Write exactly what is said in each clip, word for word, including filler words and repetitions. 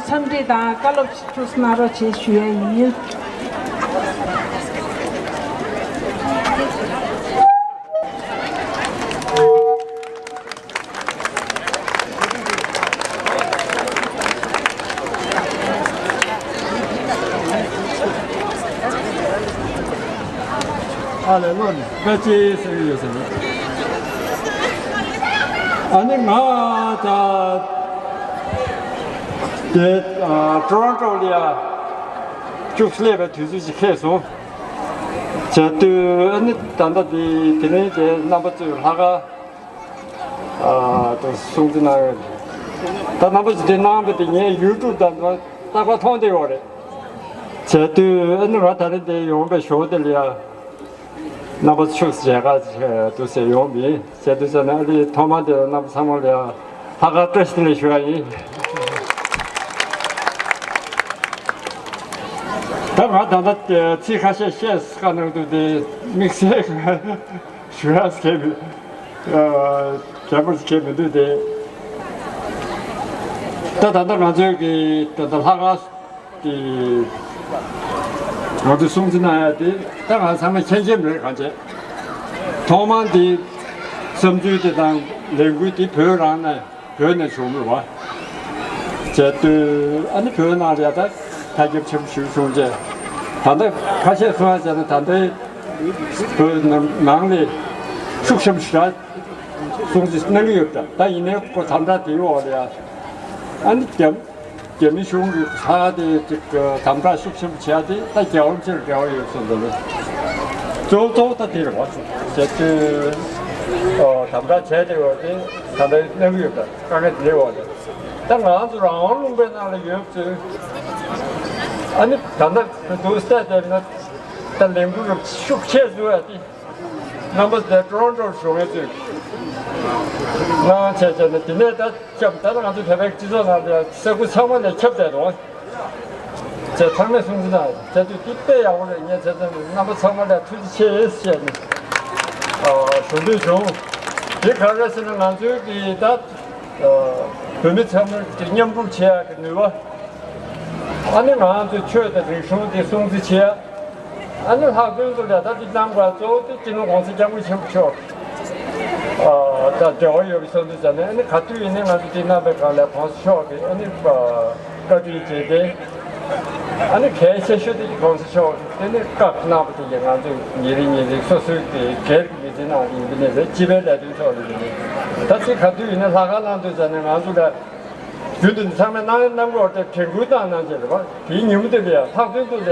འཚམས་འདྲི་དང་བཀའ་སློབ་ཅིག་གནང་རོགས་བྱེད་ཞུ་ཡ་ཡིན། ཨ་ལས་ལོ་ནི་དཀའ་སྤྱད་ཟེར་གྱི་ཡོད་ཟེར་ན། ཨ་ནི་ང་ད་དེ་ཀྲོ་རོན་ཀྲོ་ལ་ཡ་བཅུག་སླེབས་པའི་དུས་ཚོད་ཅིག་འཁེལ་སོང་། བྱས་དུས་ཨ་ནི་ད་ལྟ་དེ་དེ་རིང་དེ་རྣམ་པ་ཚོས་ལྷག་དཀར་དུ་སྲུང་བརྩི་གནང་ཡོད། ད་རྣམ་པ་ཚོས་དེ་གནང་བ་དེ་ངས་ཡུ་ཊུབ་དང་རྟག་པར་མཐོང་བསྡད་ཡོད་རེད། བྱས་དུས་ཨ་ནི་ང་ད་རིང་དེ་ཡོང་པའི་ཞོར་དེ་ལ་ཡ། རྣམ་པ་ཚོ་ཕྱུགས་མཇལ་ཁ་འདུག་ཟེར་ཡོང་མིན་བྱས་དུས་ཙམ་ན་ཨ་ལི་ཐོག་མ་དེ་རྣམ་པ་ཚང་མ་ལ་ཡང་ལྷག་དཀར་བཀྲ་ཤིས་བདེ་ལེགས་ཞུ་བ་ཡིན། ད་ང་ད་ལྟ་ཚིག་ཁ་ཤས་བཤད་ཁ་ནང་དུ་དེ་དམིགས་བསལ་ཞུ་ཡག་གལ་མི་གལ་པོ་གལ་མི་འདུག་སྟེ། ད་ད་ལྟ་ང་ཚོའི་གི་ད་ལྟ་ལྷག་དཀར། དེ་ང་ཚོས་སྲུང་བརྩི་གནང་ཡ་དེ་ད་ང་ཚང་མས་མཁྱེན་མཁྱེན་རེད་གང་བྱས། ཐོག་མར་འདི་བསམ་ཚུལ་དེ་དང་ལས་འགུལ་དེ་བོད་རང་ནས་བོད་ནས་བྱུང་མེད་པ། བྱས་དུས་ཨ་ནི་བོད་ནང་ལ་ཡ་ད་ཐལ་འགྱུར་ཆེན་པོ་ཞིག་བྱུང་རྗེས་ད་ལྟ་ཁ་ཤས་གསུང་ཡ་བྱས་ན་ད་ལྟའི་བོད་ནང་ནང་ལས་ཤུགས་ཆེན་པོ་ཞིག་ར་སྲུང་བརྩི་གནང་གི་ཡོད་པ་འདྲ། ད་ཡིན་ནའི་ཁོ་དམ་དྲག་དེའི་འོག་ལ་ཡ་ཨ་ནི་རྒྱ་རྒྱ་མི་གཞུང་གི་ཧ་དེ་ཅིག་དམ་དྲག་ཤུགས་ཆེན་པོ་བྱས་ཏེ་ད་རྒྱལ་བ་རིན་པོ་ཆེར་འབྲེལ་བ་ཡོད་ཟེར་འདུག་གཙོ་བོ་གཙོ་བོ་ད་དེ་རེད་བ། བྱས་ཙང་དམ་དྲག་བྱས་ཏེ་ཡོད་དེ་ད་ལྟ་གནང་གི་ཡོད་པ་དཀའ་ངལ་དེ་འོག་ལ་ད་ང་ཚོ་རང་དབང་ལུང་པའི་ནང་ལ་ཡོད་ཚུལ་ཨ་ནི་ད་ལྟ་འདུག་སྟེ་བསྡད་ན་ད་ལས་འགུལ་ཤུགས་ཆེ་བཟོ་ཡ་དེ། རྣམ་པ་དེ་ཀྲོ་རོན་ཀྲོ་བྱུང་བའི་ཚུལ་གནང་བྱས་བྱས་ནས་དེ་ནས་ད་ཁྱབ་ད་ང་ཚོ་བོད་པའི་སྤྱི་ཚོགས་ནང་ལ་ས་ཁུལ་ཚང་མ་ནས་ཁྱབ་བསྡད་རོགས་བྱས་ཚང་མས་སྲུང་བརྩི་གནང་བྱས་དུས་དེ་དཔེ་ཡག་པོ་རེད། ངས་བྱས་ཙང་རྣམ་པ་ཚང་མ་ལ་ཐུགས་རྗེ་ཆེ་ཞེས་ནས་ཞུ་འདོད་བྱུང་། དེ་ག་རེ་ཟེར་ན་ང་ཚོའི་གི་ད་བོད་མི་ཚང་མ་གི་མཉམ་རུབ་བྱེད་ཡག་གི་ནུས་པ། ཨ་ནི་ང་ཚོའི་ཆོས་དང་རིག་གཞུང་དེ་སྲུང་བརྩི་བྱེད་ཡ། ཨ་ནི་ལྷག་དོན་དུ་ལས་ད་འདི་གནང་དགོས་གཙོ་བོ་དེ་སྤྱི་ནོར་༸གོང་ས་༸སྐྱབས་མགོན་ཆེན་པོ་མཆོག་དང་འབྲེལ་བ་ཡོད་པའི་བསམ་ཚུལ་བྱས་ནས། ཨ་ནི་ག་དུས་ཡིན་ནའི་ང་ཚོ་འདི་གནང་པའི་སྒང་ལ་༸གོང་ས་མཆོག་གིས་ཨ་ནི་བཀའ་དྲིན་རྗེས་དྲན། ཨ་ནི་གལ་ཆེ་ཤོས་དེ་༸གོང་ས་མཆོག་གིས་དེ་ནི་བཀའ་གནང་བ་དེ་ཡིས་ང་ཚོས་ཉིན་རེ་ཉིན་རེ་སོ་སོའི་དེ་སྒེར་གྱི་མི་ཚེའི་ནང་ཡིན་པ་ནས་རེད། སྤྱི་པའི་ལས་དོན་ཐོག་ལ་ཡིན་ནའི་ད་ཅི་ག་དུས་ཡིན་ནའི་ལྷག་དཀར་གནང་དུས་ཙམ་ནས་ང་ཚོ་ལ། རྒྱུན་དུ་ཚང་མས་གནང་གནང་དགོས་ཏེ་དྲན་སྐུལ་བཏང་གནང་བྱས་རེད་པ། དེའི་ཉིན་མོ་དེ་ལ་ལྷག་དོན་དུ་ལ་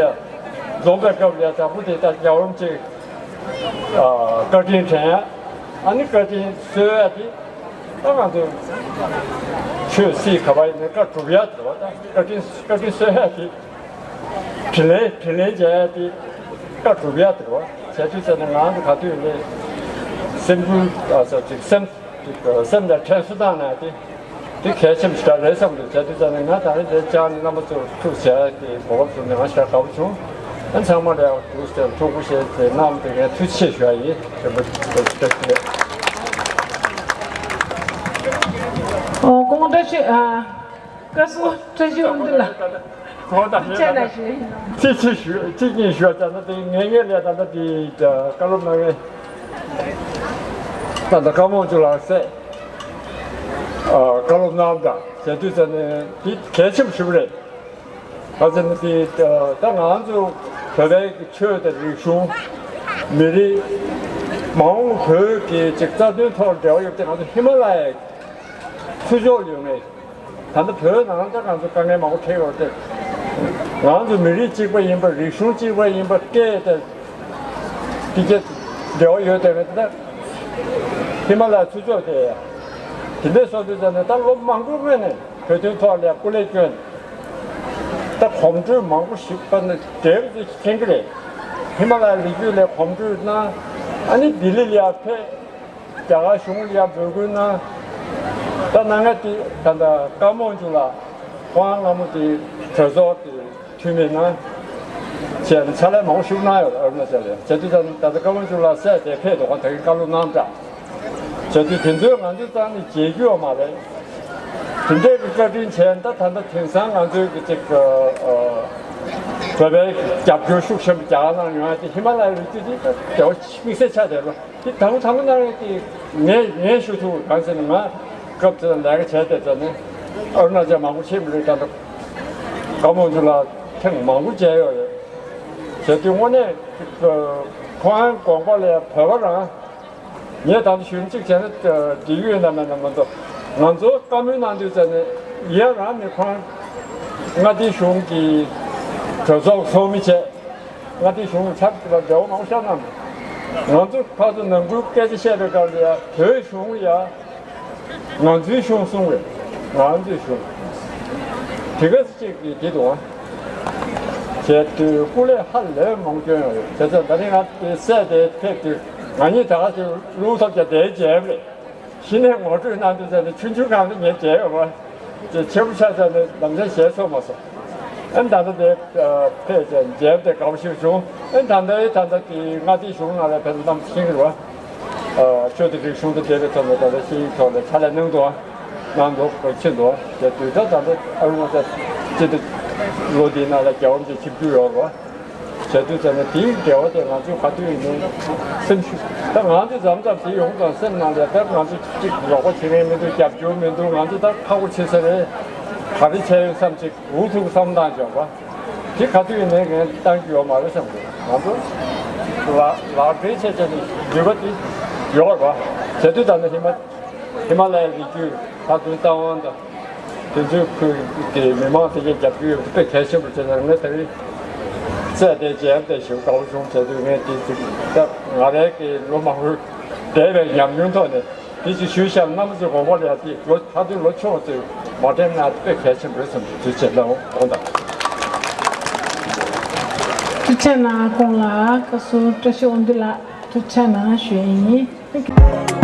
འཛོམས་པའི་སྐབས་ལ་དང་པོ་དེ་ལྟར་རྒྱལ་བ་རིན་པོ་ཆེ་བཀའ་དྲིན་དྲན་ཡ། ཨ་ནི་བཀའ་དྲིན་གསོལ་ཡ་དེ་ད་ང་ཚོ་ཆོས་སྲིད་ག་པར་ཡིན་ནའི་བཀའ་སྒྲུབ་ཡ་དེ་རེད་པ། ད་བཀའ་དྲིན་བཀའ་དྲིན་གསོལ་ཡ་དེ་དྲིན་ལན་དྲིན་ལན་འཇལ་ཡ་དེ་བཀའ་སྒྲུབ་ཡ་དེ་རེད་པ། བྱས་དུས་ཙམ་ནས་ང་ཚོ་ག་དུས་ཡིན་ནའི་སེམས་འགུལ་ཨ་ས་ཅིག་སེམས། སེམས་ལ་དྲན་གསོ་བཏང་ན་དེ་དེ་གལ་ཆེན་པོ་ཞིག་རེད་བསམ་འདུག་བྱས་དུས་ཙམ་ནས་ང་ད་རེས་དེ་བཅར་ནས་རྣམ་པ་ཚོར་ཐུགས་རྗེ་ཆེ་གོ་སྐབས་བཟོས་ནས་ང་ཞེ་དྲག་དགའ་པོ་བྱུང་། ཨ་ཚང་མ་ལ་ཡང་ཐུགས་རྗེ་ཐུགས་ཁུར་བཞེས་ཏེ་གནང་བ་དེ་ངས་ཐུགས་རྗེ་ཆེ་ཞུ་ཡ་ཡིན། རིན་པོ་ཆེ་ཐུགས་རྗེ་ཆེ། ཨོ་ཁོང་བཀྲ་ཤིས་ཨ། བཀའ་ཟུར་བཀྲ་ཤིས་དབང་འདུས་ལགས། ཁོང་དང་ཁྱེད་ལ་ཞུ། ཅི་ཅི་ཞུ་ཅི་གཉིས་ཞུ་བ་ཙམ་ན་དེ་ངེད་ངེད་ལས་ད་ལྟ་དེ་བཀའ་སློབ་གནང་མཁན་ད་ལྟ་བཀའ་དབང་ཕྱུག་ལགས་སེ་བཀའ་སློབ་གནང་དང་བྱས་དུས་ཙམ་ནས་དེ་གལ་ཆེན་པོ་ཞིག་རེད། ག་ཚོད་ནི་དེ་ད་ང་ཚོ་བོད་པའི་ཆོས་དང་རིག་གཞུང་མི་རིགས་མ་འོངས་བོད་ཀྱི་ཅིག་རྩ་དོན་ཐོག་འབྲེལ་བ་ཡོད་པ་དེ་ང་ཚོ་ཧི་མ་ལ་ཡའི་ཚུར་ཕྱོགས་ཡོད་མཁན། ད་ལྟ་བོད་ནང་ལ་ང་ཚོ་དཀའ་ངལ་མང་པོ་འཕྲད་ཡོད་རེད། ང་ཚོ་མི་རིགས་གཅིག་པ་ཡིན་པ། རིག་གཞུང་གཅིག་པ་ཡིན་པ། སྐད་དང་དེ་གྱད་འབྲེལ་བ་ཡོད་དེ་རེད། ད་ཧི་མ་ལ་ཡ་ཚུར་ཕྱོགས་དེ་དེ་འདྲ་སོང་དུས་ཙམ་ནས་ད་ལོ་མང་པོའི་སྔོན་ནས་བོད་དོན་ཐོག་ལ་སྐུ་ལས་བསྐྱོན། ད་གོམ་བགྲོད་མང་པོ་ཞིག་པ་ནི་འབྲེལ་བ་ཚོས་མཁྱེན་གྱི་རེད། ཧི་མ་ལ་ཡ་རི་རྒྱུད་ལ་གོམ་བགྲོད་གནང་། ཨ་ནི་ལྡི་ལི་ལ་ཡ་ཕེབས། རྒྱ་གར་གཞུང་ལ་ཡང་འབོད་སྐུལ་གནང་། ད་གནང་མཁན་དེ་ད་ལྟ་བཀའ་དབང་ཕྱུག་ལགས་ཁོང་སྔ་མོ་དེ་གྲོས་ཚོགས་ཀྱི་འཐུས་མི་གནང་། བྱས་ནས་ཕྱག་ལས་མང་པོ་ཞིག་གནང་ཡོད་རེད། ཨ་རུ་ན་ཅལ་ལ་ཡང་། བྱས་དུས་ད་ལྟ་བཀའ་དབང་ཕྱུག་ལགས་སྲས་དེ་ཕེབས་འདུག་ཁོང་ད་གིན་བཀའ་སློབ་གནང་འདྲ། བྱས་དུས་དེ་ཚོའི་ང་ཚོའི་རྩ་ནས་བརྗེད་རྒྱུ་ཡོད་མ་རེད། དེ་འདྲའི་གི་བཀའ་དྲིན་ཆེ། ད་ད་ལྟ་དེང་སང་ང་ཚོའི་གི་ཅིག་ཨ་བོད་པའི་རྒྱབ་སྐྱོར་ཤུགས་ཆེན་པོ་རྒྱ་གར་ནང་ཡོང་ཡ་དེ་ཧི་མ་ལ་ཡའི་རི་རྒྱུད་དེ་དེ་བ་དམིགས་བསལ་ཆགས་བསྡད་རོ། དེ་དང་པོ་དང་པོ་ནང་གི་ངས་ངས་ཞུ་ཐུབ་གང་ཟེར་ན། ང་སྐབས་དེ་ལ་ལས་ཀ་བྱས་ཏེ་ད་ནི་ཨ་རུ་ན་ཅལ་མང་པོ་ཕྱིན་པ་རེད། ད་ལྟ་ཀ་མོ་ཇུ་ལ་ཐེངས་མང་པོ་མཇལ་ཡོད་རེད། བྱས་དུས་དངོས་གནས་ཁོང་དགོངས་པ་ལ་བོད་པ་རང་། ངས་ད་ལྟ་ཞུ་ན་གཅིག་བྱས་ན་འགྲིག་ཡོད་ན་མེད་ན་མ་གཏོགས། ང་ཚོ་བཀའ་མོལ་གནང་དུས་ཙམ་ནས་ཡ་རང་ནས་ཁོང་མངའ་སྡེ་གཞུང་གི་གྲོས་ཚོགས་ཚོགས་མི་བྱས། མངའ་སྡེ་གཞུང་ཚབ་ལ་འབྲེལ་བ་མང་པོ་ཞིག་གནང་འདུག། ང་ཚོ་ཕར་ཚུར་ནང་ཁུལ་སྐད་ཆ་བཤད་པའི་སྐབས་ལ་ཡ་བོད་གཞུང་ཡ། ང་ཚོའི་གཞུང་གསུང་བས། ང་ཚོའི་གཞུང་། དེ་ག་ཚོད་ཅིག་གིས་འདི་དང་། བྱས་དུས་སྐུ་ལས་ཧ་ལས་མང་སྐྱོན་ཡོད་རེད། བྱས་ཙང་ད་རིང་ང་དེ་སྲས་དེ་ཕེབས་དུས་ང་གཉིས་ད་ག་ཚོད་བློ་ཐབས་ཀྱང་དེའི་མཇལ་བ་རེད། གཞི་ནས་ངོ་སྤྲོད་གནང་དུས་ཙམ་ནས་ཆུང་ཆུང་སྒང་ལ་ངས་མཇལ་ཡོད་པ། ཅེས་ཆེ་པོ་ཆགས་ཙང་ནས་ནམ་ཞག་ཞལ་སོ་མ་སོང་། ཨ་ནི་ད་ལྟ་དེ་ཕེབས་ཙང་མཇལ་བ་དེ་དགའ་པོ་ཞིག་བྱུང་། ཨ་ནི་ད་ལྟའི་ད་ལྟ་དེ་མངའ་སྡེ་གཞུང་ནང་ལ་ཕེབས་ཙང་གནམ་ཤིང་རེད་བ། ཆོས་དང་རིག་གཞུང་དང་འབྲེལ་བའི་ཐོག་ནས་ད་ལྟ་ཤེས་ཡོན་ཐོག་ལ་ཕྱག་ལས་གནང་འདུག་ཨ། གནང་འདུག་ཕྱིན་འདུག་ཨ། དེ་དུས་ད་ད་ལྟ་ཨ་རུ་ན་ཅལ་སྤྱི་འཐུས་ལོ་འདིའི་ནང་ལ་བརྒྱ་འམ་ཅིག་ཆིབས་བསྒྱུར་ཡོད་རེད་བ། བྱས་དུས་ཙམ་ནས་དེའི་འབྲེལ་བ་དེ་ང་ཚོས་ག་དུས་ཡིན་ནའི་སེམས་ཤུགས། ད་ང་ཚོས་མཚམས་མཚམས་དེ་ཡོང་ཙང་སེམས་ནང་ལ་ད་ང་ཚོ་གཅིག་རོགས་པ་བྱེད་མཁན་མི་འདུག། རྒྱབ་སྐྱོར་མི་འདུག། ང་ཚོ་ད་ཁག་པོ་བྱེད་ས་རེད། ག་རེ་བྱས་ཡོད་བསམ་ཅིག་འུ་ཐུག་བསམ་སྟངས་བྱུང་བ། དེ་ག་དུས་ཡིན་ནའི་ངས་བཏང་རྒྱུ་ཡོད་མ་རེད་བསམ་གི། ང་ཚོ་ལག་ལག་འབྲེལ་བྱས་བྱས་ནས་ནུས་པ་དེ་ཡོད་རེད་བ། བྱས་དུས་ད་ནི་ཧི་མ་ཧི་མ་ལ་ཡའི་རི་རྒྱུད་ད་དུང་རྩ་དབང་དང་། དེ་ཚོའི་ཁུལ་གྱི་མི་མང་དེ་གའི་རྒྱབ་སྐྱོར་ཡོད་པ་དཔེ་གལ་ཆེན་པོ་བྱས་ཙང་། ངས་ད་རིང་རྩད་དེ་མཇལ་དེ་ཞུ་དགའ་བོ་བྱུང་། བྱས་དུས་ངས་དེ་ཅིག་ད་ང་རའི་གི་ལོ་མང་པོར་འདས་པའི་ཉམས་མྱོང་ཐོག་ནས་དེ་ཅིག་ཞུས་བཞག་ན། རྣམ་པ་ཚོས་དགོངས་པ་ལ་ཡ་དེ་ལོ་ད་དུང་ལོ་ཆུང་བ་ཚོས་མ་དྲན་ན་དཔེ་གལ་ཆེན་པོ་རེད་བསམ་གྱི། དུས་ཆེན་ལ་འོང་དང་། ཐུགས་རྗེ་གནང་། ཁོང་ལ་བཀའ་ཟུར་བཀྲ་ཤིས་དབང་འདུས་ལགས་ཐུགས་རྗེ་གནང་ཞུ་ཡ་ཡིན།